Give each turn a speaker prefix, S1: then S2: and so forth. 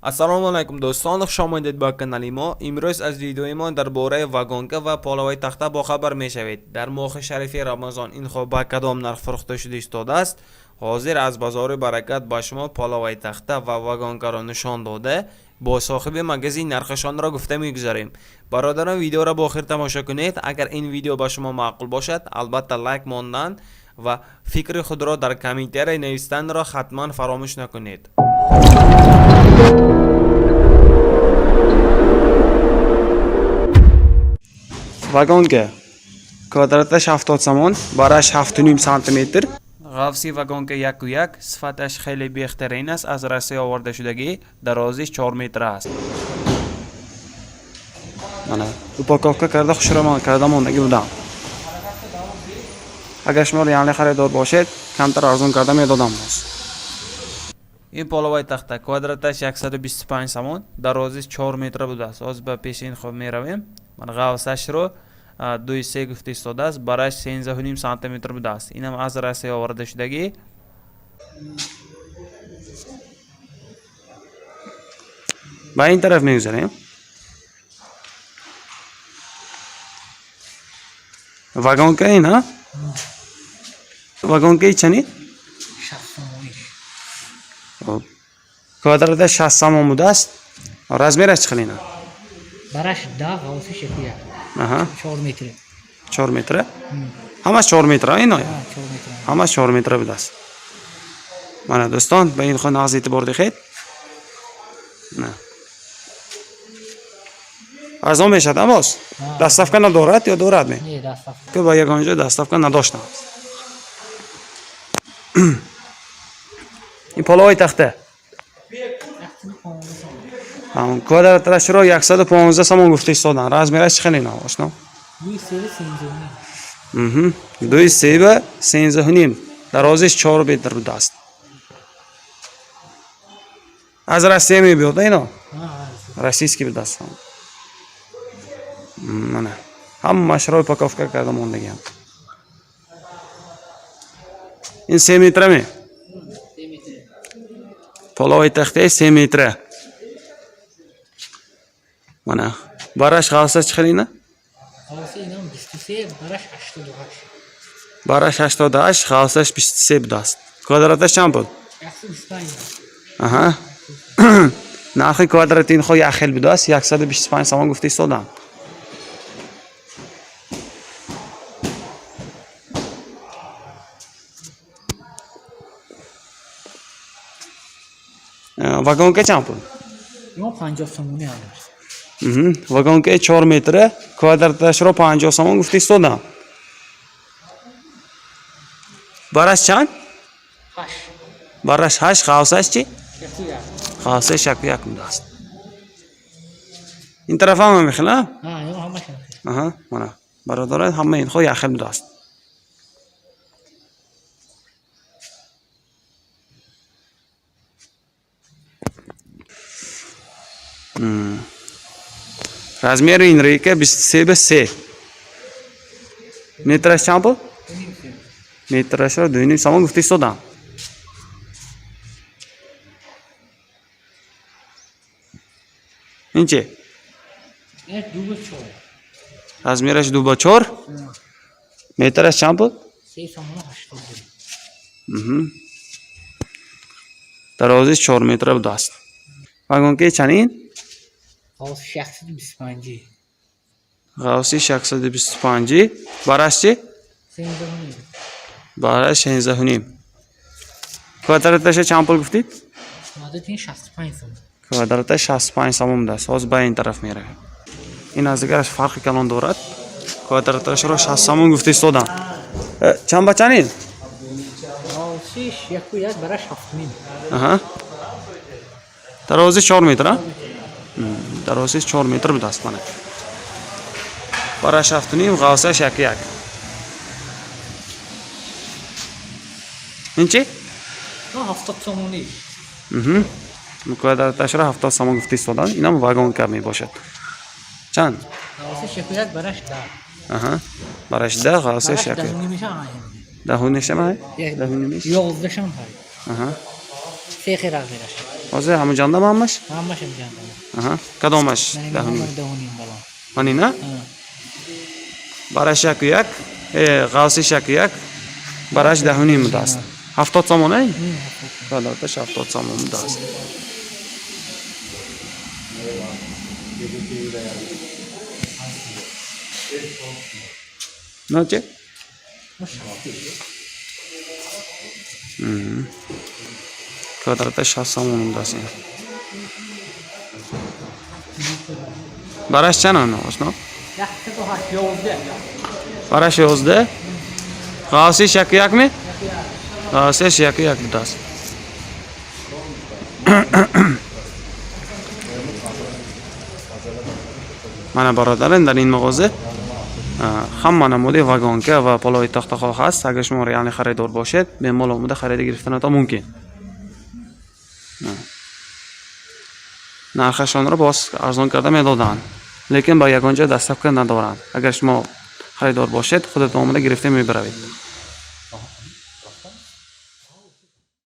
S1: Ассалому алайкум дӯстон, хуш омадед ба канали мо. Имрӯз аз видеои мо дар бораи вагонка ва половаи тахта бохабар мешавед. Дар моҳи шарифи Рамазон инҳо ба кадом нарх фурӯхта шуда истодааст? Ҳозир аз бозори Баракат ба шумо половаи тахта ва вагонкаро нишон дода, бо соҳиби магазин нархашонро гуфта мегузарем. Бародарон, видеоро бо охир тамошо кунед. Агар ин видео ба шумо маъқул бошад, албатта лайк мондан ва фикри худро дар комментария навистанро ҳатман фаромӯш накунед.
S2: Вагонка квадраташ 70 сомон, бараш 7,5 сантиметр.
S1: Ғафси вагонка 1,1, сифаташ хеле беҳтарин аст, аз Россия овардашудагӣ, дарозиш 4 метр аст.
S2: Mana упаковка карда хушромон карда мондагӣ будам. Агар шумо реални харидор бошед, камтар арзон карда медодам боз.
S1: Ин половаи тахта квадраташ 125 сомон, дарозиш 4 метр будааст. Ҳозир ба пеши ин хоб меравем. Ман ғафсашро 2,3 гуфта истодааст, бараш 13,5 сантиметр будааст. Инам аз Россия оварда шудагӣ.
S2: Ба ин тараф мегузарем. Вагонка ин, ҳа? Вагонкаи чанид?
S3: 60 сомонӣ.
S2: Хоб. Квадраташ 60 сомон будааст. Размераш чӣ хел ина?
S3: Бараш 10, ғавсиш 1,1.
S2: Аҳа,
S3: 4 метр.
S2: 4 метра. Ҳамаш 4 метра ино?
S3: Ҳа, 4 метр.
S2: Ҳамаш 4 метра будааст. Мана дӯстон, ба ин хона аз эътибор диҳед. На. Арзон мешавад, а боз?
S3: Ҳа.
S2: Доставка надорад ё дорад ме?
S3: Не, доставка.
S2: Ки ба ягон ҷо доставка надоштам. Ин половаи тахта.
S3: 115 сомон.
S2: Ҳамон квадраташро 115 сомон гуфта истодан. Размераш чӣ хел ина, ошно?
S3: 2,3 13,5.
S2: Мгм. 2,3 ба 13,5. Дарозиш 4 метр будааст. Аз Россия мебиёд, ино?
S3: Ҳа,
S2: Российский будааст. Мана. Ҳамашро упаковка карда мондагиам. Ин 3 метра ме?
S3: 3 метр.
S2: Половаи тахтаи 3 метра. Мана. Бараш ғавсаш чӣ хел ина?
S3: Ғавси инам 23, бараш 88.
S2: Бараш 88, ғавсаш 23 будааст. Квадраташ чанд буд?
S3: 125.
S2: Аҳа. Нархи квадрати инҳо як хел будааст, 125 сомон гуфта истодам. Вагонка чанд пул?
S3: Имо 50 сомонӣ ҳамаш.
S2: Мгм. Вагонкаи 4 метра, квадраташро 50 сомон гуфта истодам. Бараш чанд?
S3: 8.
S2: Бараш 8, ғавсаш чӣ?
S3: 1,1.
S2: Ғавсаш 1,1 будааст. Ин тараф ҳама мехел, а?
S3: Ҳа, имо ҳамаш ҳам.
S2: Аҳа, мана. Бародарон, ҳама инҳо як хел будааст. Размери ин рейка 23 ба 3. Метраш чанд буд? Метрашро 2,5 сомон гуфта истодам. Ин чи?
S3: Ин 2 ба 4.
S2: Размераш 2 ба 4. Метраш чанд буд?
S3: 3 сомон 82.
S2: Мгм. Дарозиш 4 метра будааст. Вагонкаи чанин?
S3: Ғавси 125.
S2: Ғавси 125. Бараш чи?
S3: 13,5.
S2: Бараш 16,5. Квадраташа чанд пул гуфтед?
S3: Квадрат ин 65 сомон.
S2: Квадраташ 65 сомон будааст. Ҳозир ба ин тараф меравем. Ин аз дигараш фарқи калон дорад. Квадраташро 60 сомон гуфта истодам. Чанд ба чанд ин?
S3: Ғавсиш 1,1, бараш 7,5.
S2: Аҳа. Дарозиш 4 метр, а? Дарозиш 4 метр будааст, мана. Бараш 7,5, ғавсаш 1,1. Ин чи?
S3: 70 сомонӣ.
S2: Мгм. Квадраташро 70 сомон гуфта истодан. Инам вагонка мебошад. Чанд?
S3: Ғавсиш 1,1, бараш 10.
S2: Аҳа. Бараш 10, ғавсаш
S3: Бараш
S2: 1.
S3: 10,5 меша ҳа.
S2: 10,5 шама?
S3: Як
S2: 10,5?
S3: 11 шам ҳа.
S2: Аҳа.
S3: Се хел размераш.
S2: Ҳозир ҳамун ҷандам ҳамаш?
S3: Ҳамаш ҳамҷандам.
S2: Аҳа. Кадомаш? 10.5?
S3: 10.5 балон.
S2: Ман ина? Бараш 1.1, ғавсиш 1.1, бараш 10.5 будааст. 70 сомон, ай? Квадраташ 70 сомон будааст. Наче? Квадраташ 60 сомон будааст ин. Бараш чанд ошно?
S3: 108, 11.
S2: Бараш 11. Ғавсиш 1.1 ми? Ғавсиш 1.1 будааст. Мана, бародарон, дар ин мағоза ҳама намуди вагонка ва полои тахтаҳо ҳаст. Агар шумо реально харидор бошед, бемалол омада харида гирифтанатон мумкин. Нархашонро боз арзон карда медоданд, лекин ба ягон ҷой доставка надоранд. Агар шумо харидор бошед, худатон омада гирифта мебаравед.